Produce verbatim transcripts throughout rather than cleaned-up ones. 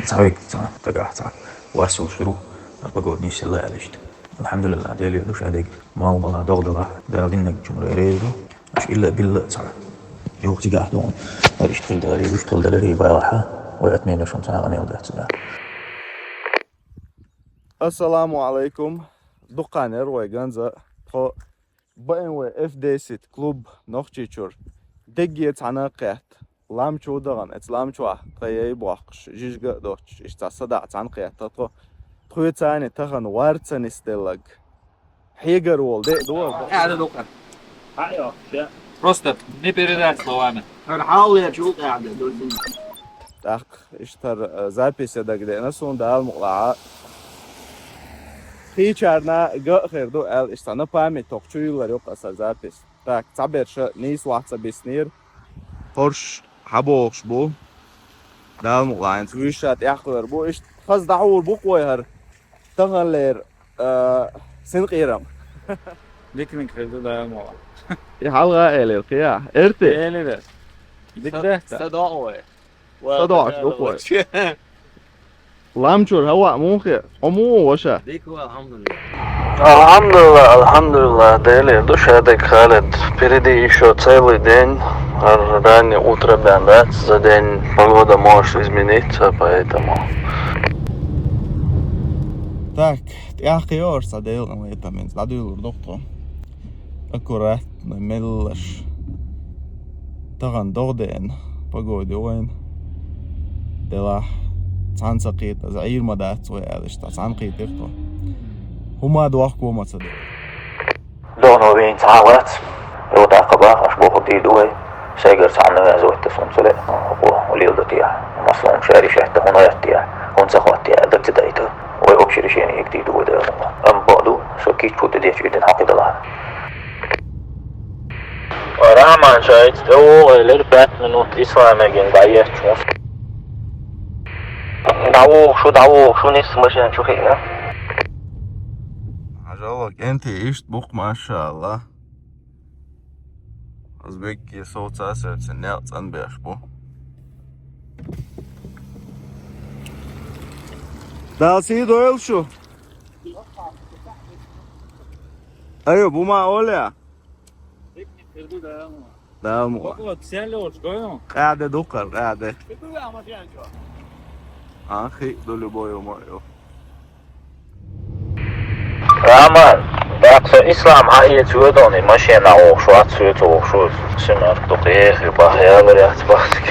Цхьа век цхьа, тагахь цхьа. Вас йолуш ду, а погода нисъелла аьлла иштта. Алхьамдулиллах, Деле ду шадерг. Мал-мала догӀу делахь, Дала диннарг чумра реза ду. Аш илла-билла цхьа. Юха цигахь ду. Ар иштта хила даларе, иштта хила даларе, балахьа. Вай отмена шун цхьа къамел дац цигахь. Ассаламу алайкум. Дуккха нер вай ганза. Тхо Б М В Ф десять клуб Нохчийчуьра дегге цхьаьна кхетта. Лам чу дахана, эцу лам чохь тхан яй бохкуш, жижига а доцуш, иштта цхьа садаӀа цхьаьна кхетта тхо. Тхоьца тахана варца нисделларг. Хьегар волу де а ду вара? Аьлла ду-кх. Просто не передать словами. ХӀара хьаллерчу юкъа аьлла ду. ТӀаккха иштта хӀара, э, записе дагадеана суна Дала мукъалахь. Кхечарна ган а хир ду аьлла, иштта цхьана память тоху чу юьллар ю-кх аса запись. Так, цхьаберш нийса вац ца биснера. ХӀорш хьабохуш бу. Дала мукъалахь, хӀинца вуьйш а тӀехь кхуьур бу. Иштта хаза дӀахьур бу-кх вай хӀара. Таханлера, а, синкъерам. Диканиг хир ду, Дала мукъалахь. И хьалха а элира кхин а. Эрти? Элира. Дика дац? Са доӀа вай. Са доӀа ду-кх вай. Лам чуьра хӀаваъ муха хир? Хьо муха ву, ваша? Дика ву, алхьамдулиллах. Алхьамдулиллах, алхьамдулиллах, Деле ду шадерг, Халид. Впереди ещё целый день. Раннее утро бен дац, за день погода может измениться, поэтому. Так, тӀаккха йоӀуш ца делан летам, хӀинца дӀадуьйлур ду-кх тхо. Аккуратно, меллаш. Тахана догӀу деана, погода ю вайна. Делахь, цхьаьна ца кхета, иза Ӏийр ма дац вай аьлла, иштта цхьаьна кхетира тхо. ХӀума дохко ма ца до. ДогӀано вийна цхьа а вац. Йо, тӀаккха баха, аш боху дийр ду вай. Сайгара цхьанна веза ватта сунцале, хӀокхо лела дан тӀехь. Маслан шаьрий шаьтта хӀуна яттехь, хӀунда ца хӀоттехь, даг ца дайта. Вай общее решение хӀиттийр ду вай Дала мукъалахь. Амма бакъ ду, со кийча путта дечу ирдина хьакхидалахь. Рахьман шайца тӀе вогӀу элира пять минут Исламегин дӀаетташ. ДӀавогӀу шу, дӀавогӀу шу, нисса машен чу хиъна. Хьажал, кӀентий, иштта бу-кх, машаАллахӀ. Узбекки совцасерца некъ цӀанбеш бу. Дала сий дойла шу. Айо, бу ма оле. Дала мукъалахь. Къаьде ду-кх хӀара, къаьде. А, хи ду любой умайо. Раман, тӀаккха со Ислам хьаэца воьдале, машенахь вогӀуш вац, соьца вогӀуш ву. Симар дукха еха ю баха, ялар яц бахсиг.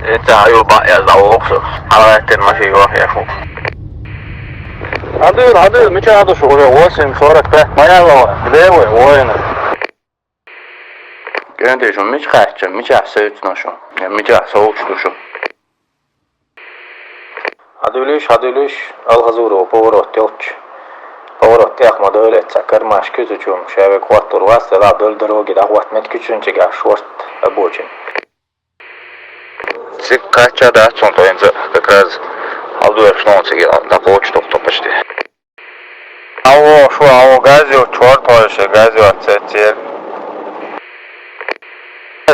Эца хьан ю баъ яз дӀавогӀу со. ХьалагӀаттина машен йохьеш ву. Хьадуьйла, хьадуьйла, мичахь ду шу уже восемь сорок пять, ма ялла вай, где вы, воины? КӀентий, шу мича кхаьчна, мичахь севцна шу? Я мичахь совцуш ду шу? Хьадуьлуьйш, хьадуьлуьйш, Алхазурова поворот йолчу. Поворот тӀех ма дойла, эццахь кармаш куьзачун, ша вега хӀоттур вац, делахь, долу дороге дӀахӀотта мет куьцунчигахь шорт обочина. Цига кхачча дац хьуна тхо хӀинца как раз хьалдоьхуш нуха цига дӀакхочуш ду-кх тхо почти. Алло, шу, алло, газ ю, чорт хьойша, газ ю, цецер.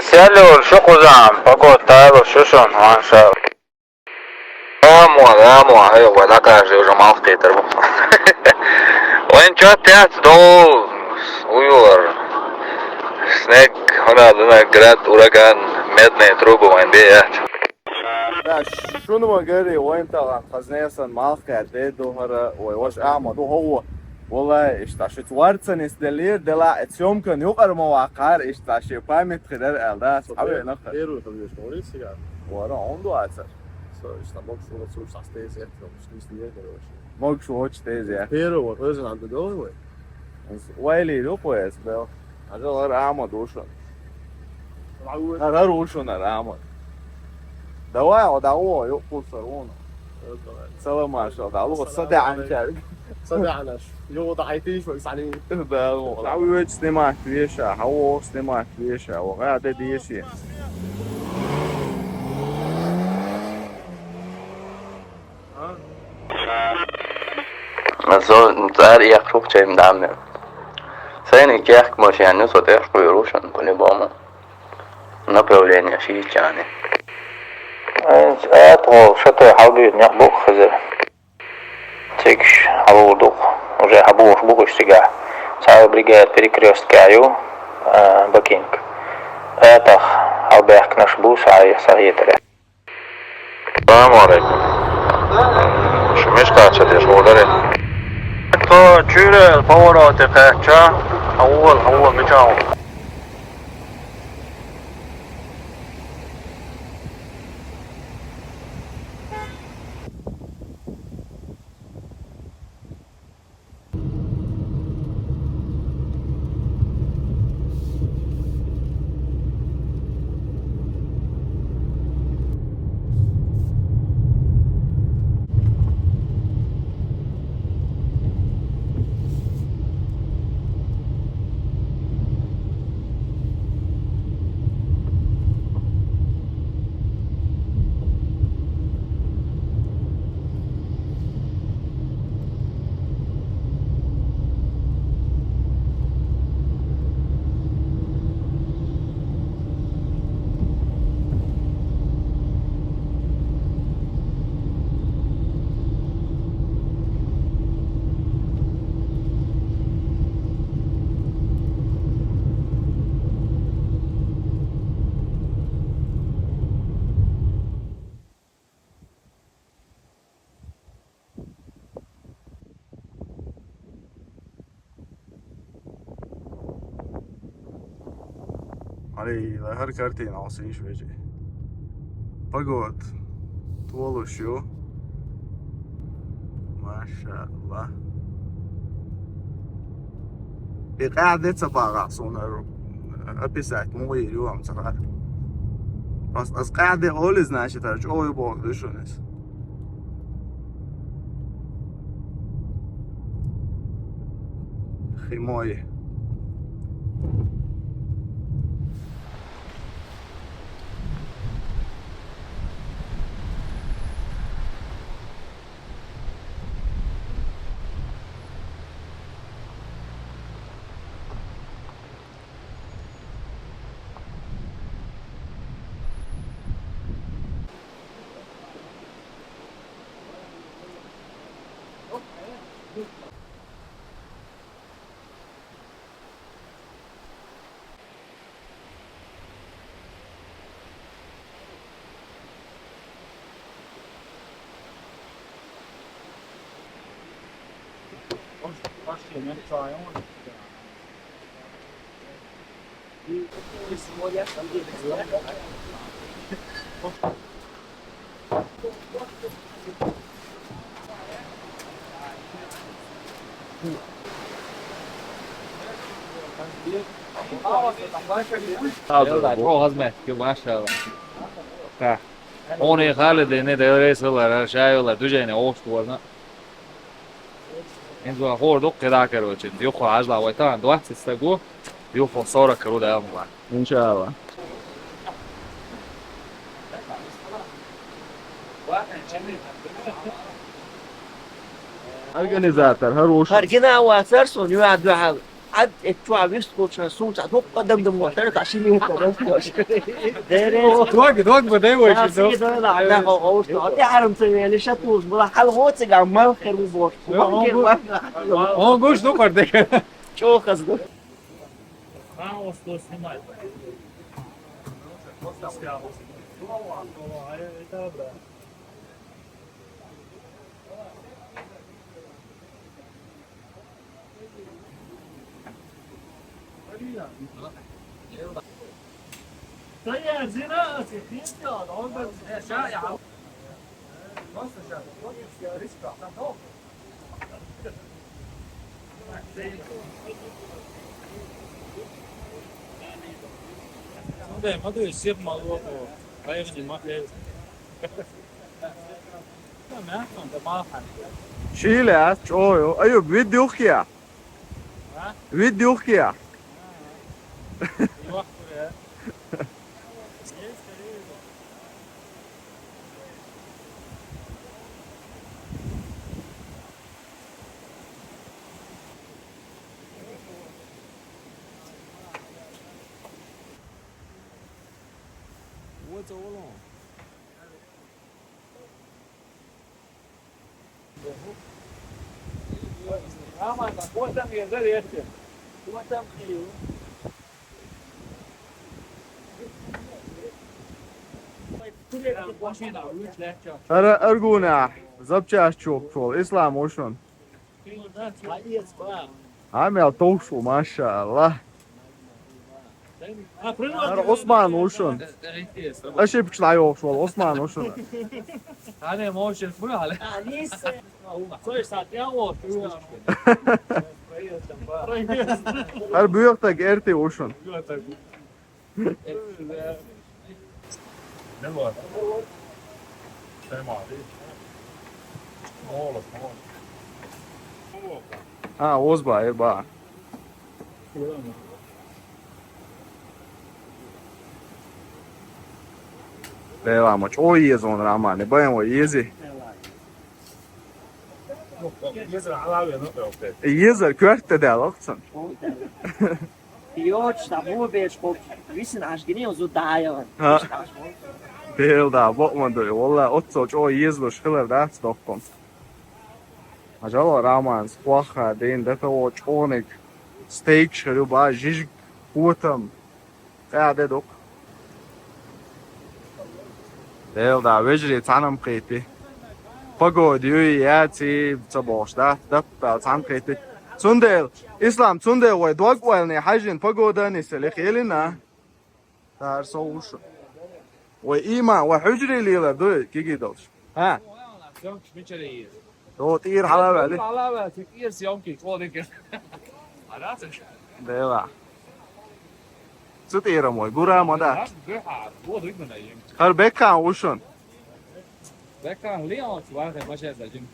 Салют, шу кхузахь, погода тайла шу шуна, машаАллахӀ. Амо, амо, хьо, вай дӀакхаччалц уже малх кхетар бу. Вайн чот яц, дол, уйор. Снег, хӀуна, дана, град, ураган, медные трубы вайн бе яц. Да, шуна ма гарий, вайн тахана хазнесан малх кхетар ду хӀара, вай ваша Ахьмад ву хӀо. Валлай, иштта шуьца варца нисделлера, делахь, э, съёмкан юкъара ма ваккхара, иштта шен память хилар аьлла, да, цхьа веана хир. Первый хӀун вара, хӀунда вацара? Со иштта могуш воцуш, цхьа стези эттара, уьш нийса дезара вообще. Могуш воцуш стези эттара. Первый вот, хӀеза нанда дову вай? Вайлий ду кху эс бел. Хьажал, хӀара Ахьмад ву шуна. ХӀара, хӀара ву шуна, хӀара Ахьмад. Давай, хьо дӀагӀо, юкъ кхуссар вуна. Салам, машалла, дӀалугӀа, са даьӀан чаьрга. Са даьӀанаш. Юха дӀахьайтийша вай схьаний. Да, хьо дӀавоьдуш снимать веша, хьо вогӀуш снимать веша, ваха де деши. Со цӀар эккхар ву-кх чайм дӀа мел. Сайна кехка машен ю, со тӀехь кхуьур ву шуна, по-любому. Направление шийчани. Ай, ТӀаккха шатой хьалбуьйна некъ бу-кх хезар. Цига хьалур ду-кх, уже хьабохуш бу-кх уьш цигахь. Цхьа бригада перекрёстке ю, а, бакинг. ТӀаккха хьалбаьхкинарш бу схьа-, схьахетарехь. Салам алейкум. Шу мича кхача деш, хӀун дарий? Тхо чуьра повороте кхаьчча, хьавола, хьавола, мичахь ву? Ай, лай хӀара картина Ӏосийша вежарий. Погода толуш ю. Машаллах. И къаьхьа де ца багӀахь суна хӀара описать, муха йийр ю ам ца хаьа. Ас, ас къаьхьа де олий, значит, хӀара чӀогӀа ю бохург ду шуна иза. Химой. Чо хазмет, машалла. Та. Оне халидене, да рейсалар, шайвалар, дужене, оштуарна. Инза хор дуккхе да, короче. Юха ажла вайтан двадцать стагу, юха сорок ру да амла. Иншалла. Организатор, хороший. Организатор, сон, юа дуьхьал. Ӏад, э, чу а вистхуьлуш, суна цхьа дуккха дам-дам вахтара, цхьа ши минут а вахтара. Дерриг. Дог, дог ба дай вай ши дог. Сига дойла, да, хо, хо, уж то. Де арам ца вели, ша туз була, хьал хо цига мал хер у бор. Э, он гу-, он гуш ду кар де. Чо хаз ду. Хаос то снимай. Шийле, чӀогӀа ю. Аюб, вид юхкия? А? Вид юхкия? What's all on? Ара аргуна, запчасть чокол, Ислам ушун. Амел товшу, машалла. Ара Осман ушун. Ашипчла йокшвал, Осман ушун. Ане мошен кура хале. Ара буйохтаг эрти ушун. А, озба, э, ба. Бела ма, чо езон рамане, баян ва ези. Езар квартта дала, хцан. Йоч, да бу беш кок. Висин аж гини узу дайо. Бел да, бо мандо. Валла, отцо чо езлуш хилар да, докком. Ажало раман, скваха, ден, да того чоник. Стейк шхаруба, жижг, котам. Къяде дук. Дел да, вежри цанам кхейти. Погода юй, я ци ца бош, да? Да, да, цан кхейти. Цундел, Ислам, цундел вай дог вайлни хажин погода ни селих елина. Тар соуш. Вай има, вай хужри лила дуй, киги долш. Ха? Съёмкаш мичара ийир? До тӀера хьалаваьле. Хьалаваьле, тӀера съёмкаш, о, дика. Арацаш? Дела. Цу тӀера мой, гура ма да. Гура, гура, гура, гура. Хар беккан ушун. Беккан лион, вахе, башер да жим.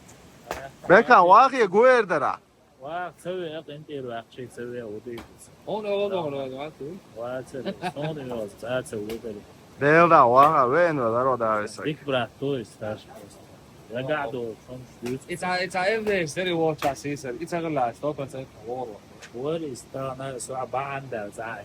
Беккан вахе гуэр дара. Ва, цаве, къинтӀера вахчи, цаве, удийтис. Он, он, он, он, он, он. Ва, цаве, сон, он, ца, ца, удийтис. Дел да, ва, вен, ва, даро, да, веса. Big brother, то есть, старший просто. Я гаду, он ждёт. It's a, it's a every city watch I see, sir. It's a glass, open, sir. War. War is the, на, so, а, банда, за.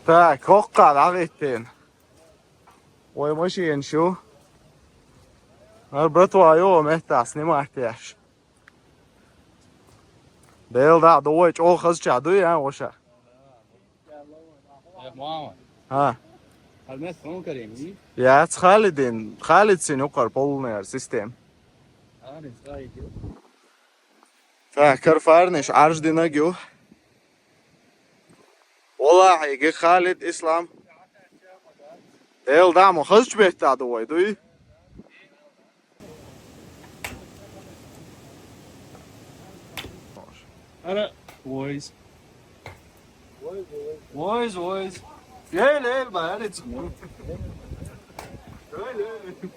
Так, хоккха дагъиттен. Вай машин шу. Ар братва йо, метта снимать яш. Дел да, довай чо хазча дуй, а, воша. Э, мама. А. Алмаз фон карем, и? Я, ц Халидин, Халид син укар полная систем. А, не знаю, идёт. Так, карфарниш, арж динагю. Валлахи, ге Халид Ислам. Дел да, мо хазч бетта довай, дуй? Ара, boys. Boys, boys. Gel, gel, bari çık. Gel, gel.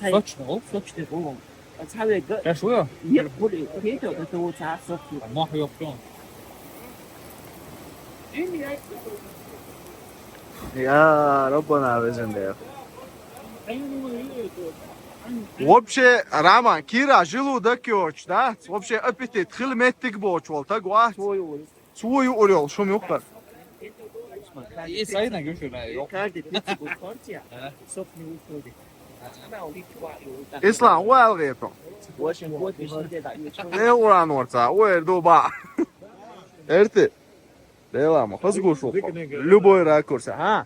Сочно, о, сочно. Кашуя? Мах ёпшон. Я, Раббана везен да. Вообще, Роман, кира жилу да кёч, да? Вообще аппетит, хил меттик боч вол, так ва? Цу юурел, шум юкъар. И сайна гүшүрэ, ёо. Каждый тридцать секунд порция. Ага. Сок не уходит. Ислам, уалгъету. Восемь год не уходит. Не уран орца, уэр дуба. Эрти. Делама, хазгушу. Любой ракурс, а?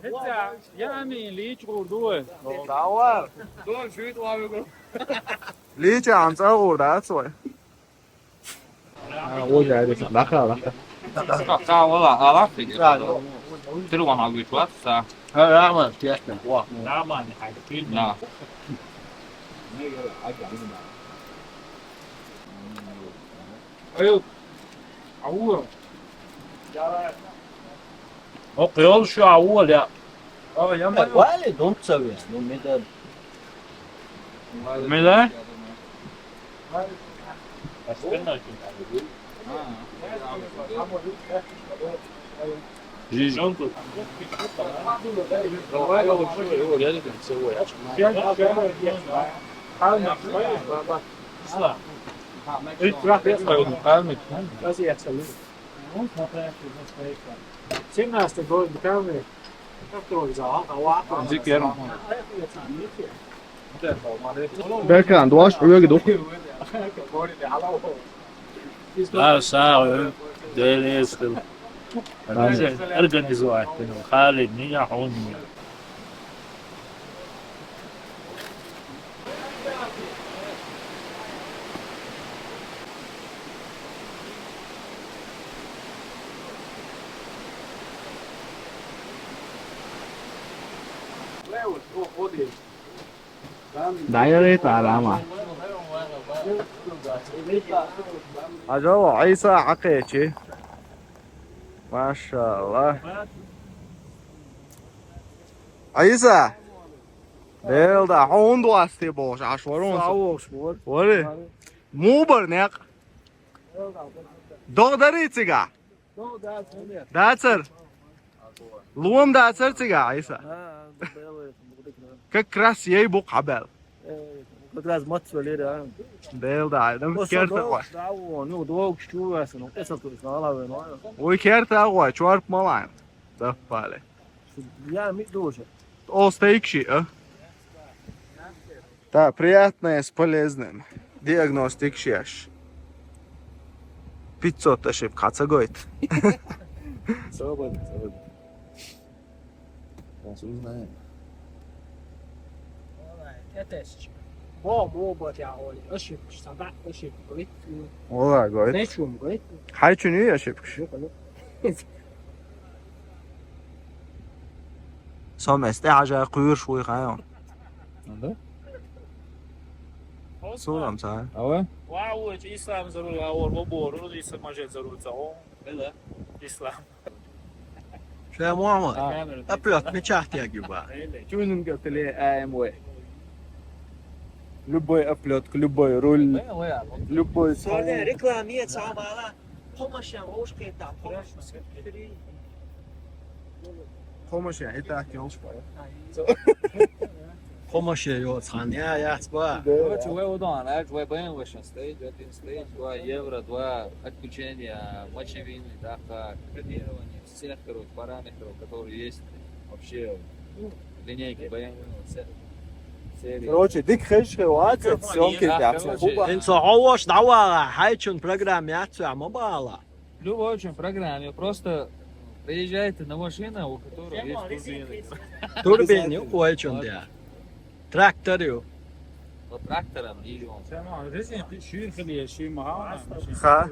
Хэтэ, я ами лич гурдуэ. Давай. Дон шуит лавигу. Лича анца гурда, ацой. А, вот я здесь. Даха, даха. Ка, ка, вала, ала, фиги. Три ван алгыш ватса. Ха, рама, честно. Во. Рама, не хочу. На. Эй, ауа. О, кыйол шу ауа, я. О, я маю. Вали, дон цаве, ну, меда. Меда? Жижонку. Давай, давай, давай, давай, я не целую, я чё. Ислам. Эй, чувак, я свою, правильно? Сейчас я целую. Семнадцатый год, правильно? Как ты его взял, а? Зикером. Беркан, дуаш, уёги дух. Ар сагъ, дерес хил. Организовать, Халид, меня он. Дайрет алама. Ажал Иса акъечи. Машалла. Иса. Делда, хьун дуасти бохуш, аш варун. Савуш, вот. Вари. Мубар некъ. Догъ дари цига? Дацар. Луам дацар цига, Иса. Как раз ей бу хабал. Как раз мат валера. Делда, адам керта ва. Ну, дог чувасан, он эсал то сала вен. Ой, керта ва, чорп малайн. Даппале. Я ми тоже. О, стейкши, а? Да, приятное с полезным. Диагностик шеш. Пятьсот ошибка, ца гойт. Свободно, свободно. Сейчас узнаем. Бо, бо, бо, я, Оля, ошибка, сама ошибка, говорит. Ола, говорит. Зачем, говорит? Хай чуни ошибка. Ну, понятно. Сом эсте хажа куйур шуй хайон. Анда? Сурам са. Ава? Ва, уч Ислам зарул, а ор бо бору, Ислам мажет зарул са, о. Эла. Ислам. Шая Мухаммад. А. Оплёт, мечах тяги ба. Эла. Чунун гатыле А М В. Любой оплётка, любой руль, любой салон. Реклама, самала. Помощь, ложка, это, помощь. Помощь, это, ёлочка. Помощь, ёлочка, я, я, сба. Короче, вы удон, а, вы бен, вы сейчас стоите, один стоит, два евро, два отключения мочевины, да, так, кодирование всех, короче, параметров, которые есть вообще в линейке Б М В, ну, все серии. Короче, дик хеш хе вац, съёмки. Да, короче. Эн со ховош давала, хайчун программа яц, а мобала. Любой очень программе, просто приезжаете на машина, у которой есть турбина. Турбина, ой, чё, да. Трактор, ю. Вот трактором или он. Tamam, rezin şiir xiliye, şiir maha. Ха.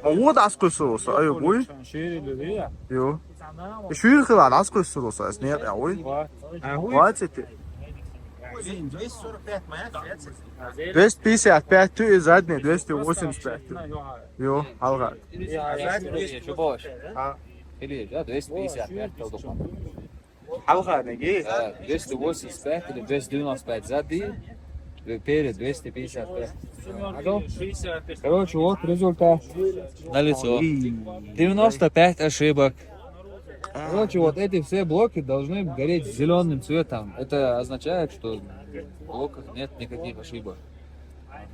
А вот аскуй суруса, ай, уй. Şiir ile ya. Ё. Шуйр хила, аскуй суруса, эс нет, а уй. Хватит. Двести сорок пять моя, двести пятьдесят пять ту и задний, двести восемьдесят пять ту. Ё, алга. Или, да, двести пятьдесят пять колдук. Алга, неги? Да, двести восемьдесят пять или двести девяносто пять сзади, перед двести пятьдесят пять. Короче, вот результат. Налицо. Девяносто пять ошибок. Короче, вот эти все блоки должны гореть зеленым цветом. Это означает, что в блоках нет никаких ошибок.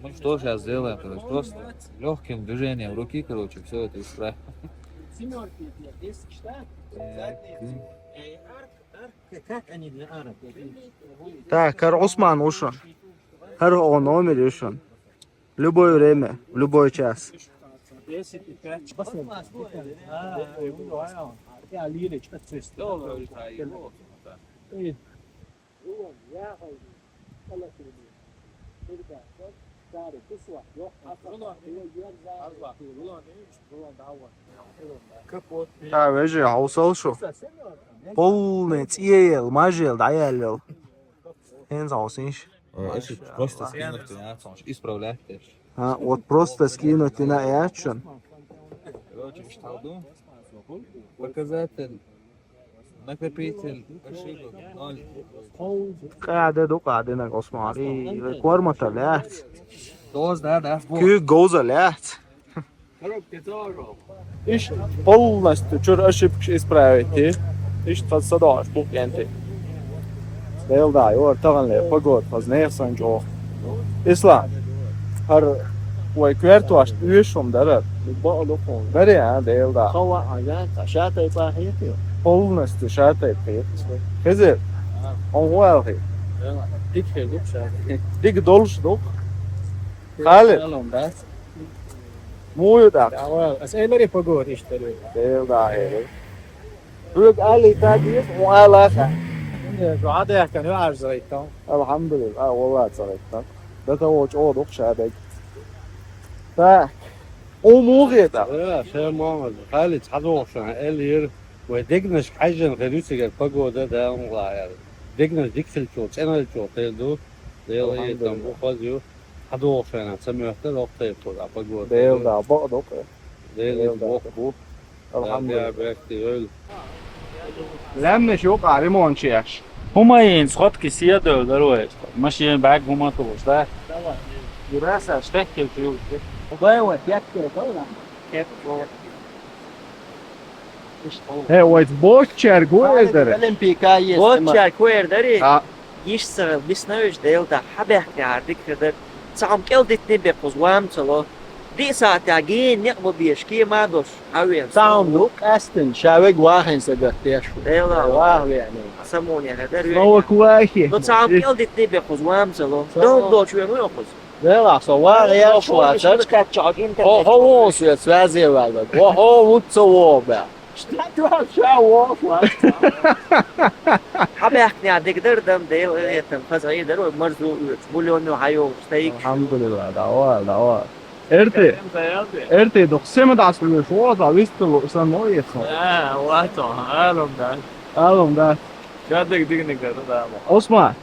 Мы что сейчас сделаем? Короче, просто легким движением руки, короче, все это исправим. Так, хӀара Ӏусман ву шун. ХӀара оаха номер ю шун. Любое время, в любой час. Та вежарий, хьовсал шу. Полный цӀе яьлла, мажа яьлла, дӀаяьлла. ХӀинца хьовсийша. Э, эши просто скинуть яц, он исправлять деш. А, вот просто скинуть йина яц шун. Короче, что жду? Показатель, накопитель ошибок ноль. Къаьда ду, къаьда динарг, Ӏусман. И, и кормата лаьц. Доз, да, да. Куьг говза лаьц. Иштта полностью чура ошибкаш исправить. Иштта хаза садоӀаш бу кӀентий. Дела да, йора таханлера погода хаза нехан санна чӀогӀа. Ислам, хӀара вай коьртошта оьшуш хӀума дарар. Бакъ ду хьуна. Дарий, а, Дела да. Хава, а, я, та ша тайпа хетий? Полностью ша тайпа хет. Хезир? А. Хьуна хӀун аьлла хет? Дика хир ду ша. Дика долуш ду. Халид. Салам, да? Муха ю тӀаккха? Давай, ас элари погода иштта ду. Дела да, хӀера. Хьоьга алий та деза, хьуна ала ха. Ду Ӏадаьхкана ю Ӏарза гӀайттам. Алхьамдулилла, а, валла ца гӀайттам. ДатагӀо чӀогӀа дукха ша дайта. Так. Хьуна муха хета? Э, шер Мухьаммад, Халид, хьадогӀуш сан, эл йира. Вай дегнашка хьаьжжина хир ю цигара погода, да, хӀума лаьара. Дегнаш дика хилчул, цӀена хилчул хир ду. Дела, алхьамдулилла, хетам бу, хаза ю. ХьадогӀу шайна ца моьттура, воккха тайпа а погода. Дела да, бакъ ду-кх. Дела, дела да, боккха бу. Алхьамдулилла. Дела, бехке йойла. Лаьмнаш юкъа ремонт еш. ХӀума йийна, сходки седовла дара вай. Машина бӀаьрг хӀума тухуш, да? Юраса штеккел чуюлча. Вай, вай, пятки, да, вай? Пятки. ХӀе, вайца боччаьрга ву эр дара? Олимпийка есть. Боччаьрга ву эр дарий? А. Йиш ца хилла, бисна вуьйш, Дела да, хьабаьхкинехьара дика хир дара. Цхьа хӀума кӀел дитиний бекхуза ван ма ца ло. Диъ сахьтехь гена некъ ма беш, кема а долуш, хьан вен? Цхьа хӀума ду, къаьстина, ша вега вахийна сагатдеш ву. Дела да. Ваха веана. Самоне хир дара вен. Новак вахи. Ну, цхьа хӀума кӀел дитиний бекхуза ван ма ца ло. Дохк долчу вен ву йокхуза. Дела, со ваха яьлча вацара. Хьо, хьо вон соьца ваьзе ваьлла. Хьо, хьо вуьйца вогӀу баьхна. Ша вогӀу вац. Хьабаьхкинехь дика дара, дам, Дела, хетам, хаза гӀий дара вай, марзо оьцуш, бульон ю хьайогӀуш, тайгаш. Алхьамдулилла, давай, давай. Эрти, эрти, дукха сема дӀасхьоьжуш вогӀу, вист лууш санна вогӀу. А, вацо, алам дац. Алам дац. Ша дика диканиг дара, да, мо. Ӏусман.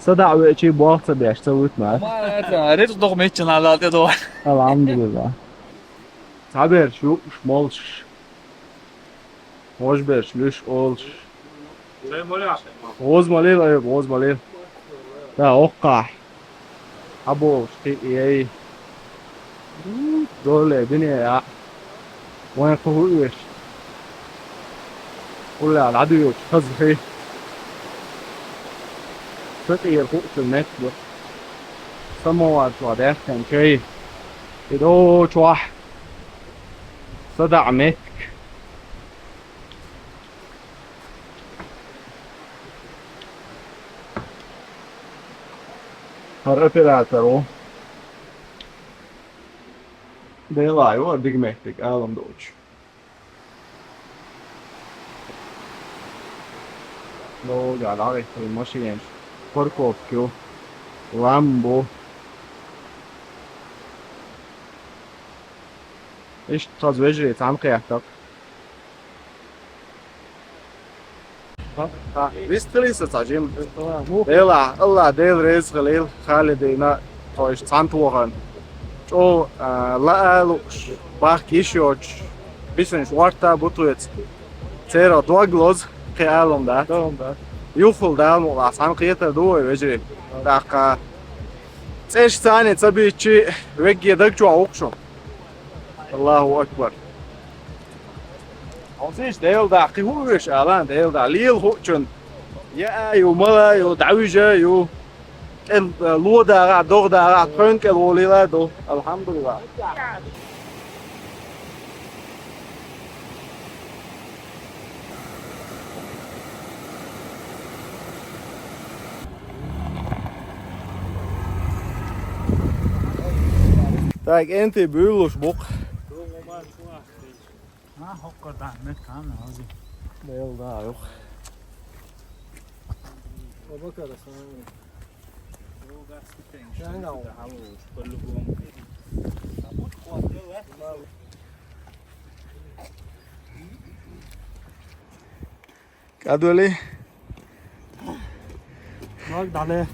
СадаӀа веачий болх ца беш, ца вуьту ма. Ма, это, рицкъ дукха мичча нахала тӀедогӀу. Алхьамдулилла. Цхьаберш юкъаш молуш. Вожаберш луьш олуш. ГӀоза ма лела, айо, гӀоза ма лела. Да, оккхахь. Хьаболуш, кхин а яй. Доле, дуьне а. Вайн кху хӀу оьшу. Уллехь дӀадоьдуш хаза хи. Ца тӀера хуучун метта ду. Самовар чохь даьхкина чай. И дочохь. СадаӀа меттиг. ХӀара оператор ву. Делахь ю хӀара дика меттиг, алам доцуш. Лога дӀагӀиттина машенаш, парковка ю, лам бу. Иштта хаза вежарий цхьаьна кхетта. Вистхилийса цхьа жима. Делахь, Аллах Дела реза хилийла, Халидина, тхойша цхьаьна тохана. ЧӀогӀа, а, лаа а лууш, бахка йиш йоцуш, бисинаш ворта а бу тхоьца. Церан дог лозу, кхин алам дац. Алам дац. Юххул Дала мукъалахь, цхьаьна кхетар ду вай, вежарий. ТӀаккха цӀераш царна ца бийчи, вегге даг чохь ву-кх шу. Аллаху акбар. Хьовсийша, Дела даккхий хӀу веш алан, Дела да. Лела хуучун. Я а ю, мала а ю, дӀавижа а ю. КӀел, э, ло дагӀахь, догӀа дагӀахь, тхоьнан кӀел волийла а ду. Алхьамдулилла. Так, энтий буьйлуш бу-кх. А, хӀокхуьнан меттиг хьан хьожий? Бел да, юха. Абакара, салам алейкум. КӀадвелий? Лаг далет.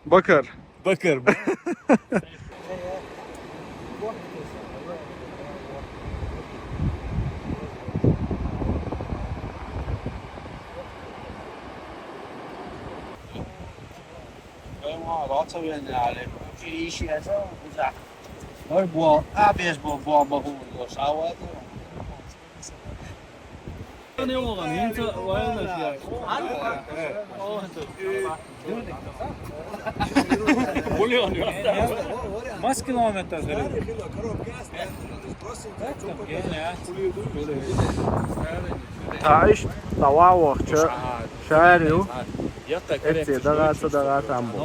Бакар. Бакар. Maskinometr. Тхьаьш, дӀавахача шаьра ю. Эцци дагӀа ца дагӀа там бу.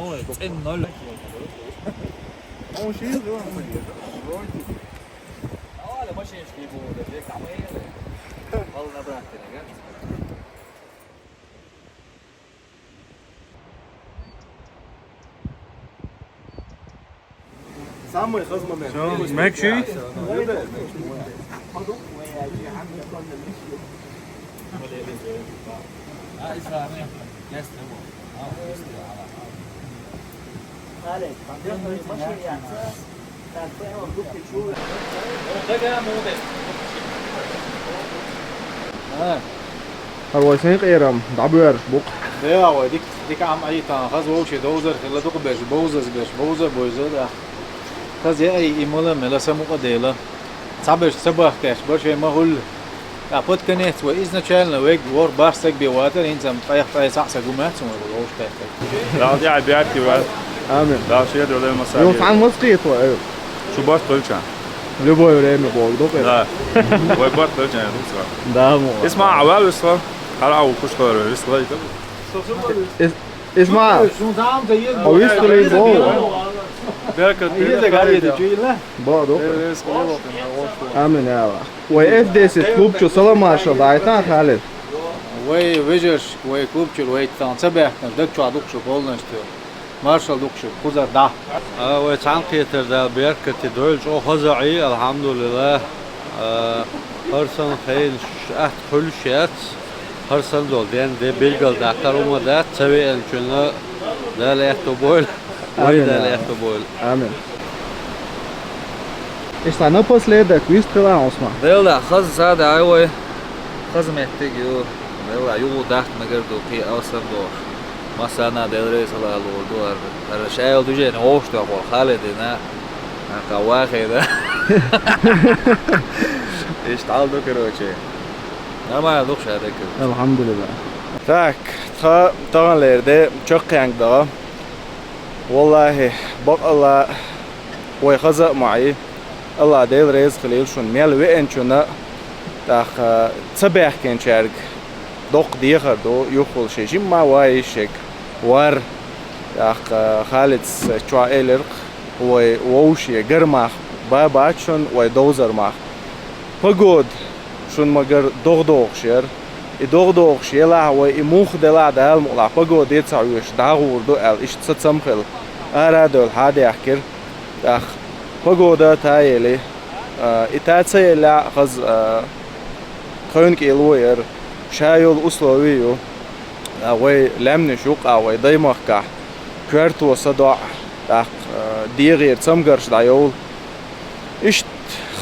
Самый хазманный. Всё, мягче. ХӀара вай сайн къерам дӀабоьрзуш бу-кх. Да, вай дика, дика Ӏам Ӏийта, хаза вовшийн довзар хилла дукха берш, бовзаш берш, бовза а бовза, да. Хаза яа и мала мела са мукъа дела. Цхьаберш ца бахкаьча, баршай ма хулла. ТӀаккха под конец вай изначально вег ворхӀ бархӀ саг бен ватар, хӀинца-м къайх-къайса цхьаъ саг ву мац, вай вовш кхетар. Дала тӀехьа баьрки вац. Амин. Дала шедар лой масал. Юха цхьана маца кхета вай? Шу барт хилча. Любое время Бог дукъе. Да. Вай барт хилча, дукха. Да, мо. Исма, а вал висла? Хьала а вукхуш хилар висла. Ис-, Исма, а вист хилийла боху? Беркат, беркат. Бо, дукъе. Амин, я Аллах. Вай эф десять клуб чу салам маршал дӀаайта, Халид? Вай вежаршка, вай клуб чуьра вай тхан ца баьхкинарг даг чохь дукха шу полностью. Маршал дукха шу, кхузара дӀа. А, вай цхьаьнакхетар Дала беркате дойла, чӀогӀа хаза а Ӏий, алхьамдулиллах. А, хӀара санна хенаш атта хуьлуш яц. ХӀара санна долу ден де билггал даккхар хӀума дац, ца веанчунна Дала аьтто бойла, вай Амин, Дала я аьтто бойла. Амин. Иштта напоследок вист хила хьуна, Усман. Делла, хаза сада ай вай. Хаза меттиг ю. Делла, юху дахта мегар ду, кхин алсам дохуш. Массарна Дела реза хила лур ду ара. Ара шайл дужен вовш тохур Халидина. Ака вахина. Иштта хьал ду, короче. Нормально ду ша деккара. Алхьамдулиллах. Так, тха таханлера де чаккхенга дагӀа. Валлахи, бакъалла вай хаза а ма Ӏий. Алла Дела реза хилийла шуна мел веанчунна, тӀаккха ца баьхкинчаьрга доккха дехар ду, юххул ши жимма вай шег вар. ТӀаккха Халидс чохь элира-кх, вай вовшийн гармах ба бац шуна, вай довзармах. Погода шуна магар догӀа догӀуш яра. И догӀа догӀуш елахь вай и муха делахь Дала мукъалахь, погода е ца хьоьжуш дӀагӀур ду аьлла, иштта са цамхила ара а девлла хьа а даьхкира. ТӀаккха погода а та ели, а, и та ца еллехь, хаза, а, тхевнан кӀело яра, ша йолу условие ю, а, вай лаьмнаш юкъа, вай даймахкахь, коьрто са доӀа, тӀаккха дегӀера цамгарш дӀайовла. Иштта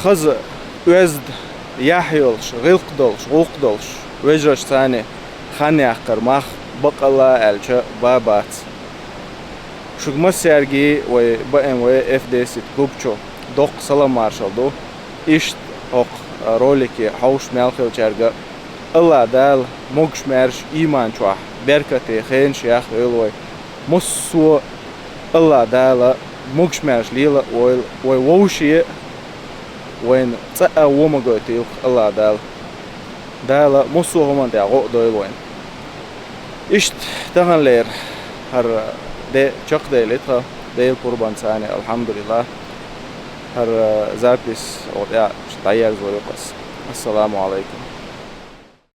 хаза, оьзда, яхь йолуш, гӀиллакх долуш, гӀуллакх долуш вежаршца хан яккхар мах, бакъалла аьлча, бан бац. Шуьга массаьрга вай Б М В Ф десять клуб чу доккха салам-маршалла ду. Иштта хӀокху ролике хьовсуш мел хиллачаьрга АллахӀ Дала могуш-маьрша, ийман чохь беркате хенаш яхйойла вай. Массо а АллахӀ Дала могуш-маьрша лела а войла, вай вовше а, вайна цкъа а вон ма гойтийла АллахӀ Дала. Дала массо а хӀуманна тӀехь гӀо а дойла вайна. Иштта таханлера хӀара де чекхдели тхан, Делан пурбанца, алхьамдулиллахӀ, хӀара запись оха тӀехь дӀаерзор ю-кх ас. Ассаламу Ӏалайкум.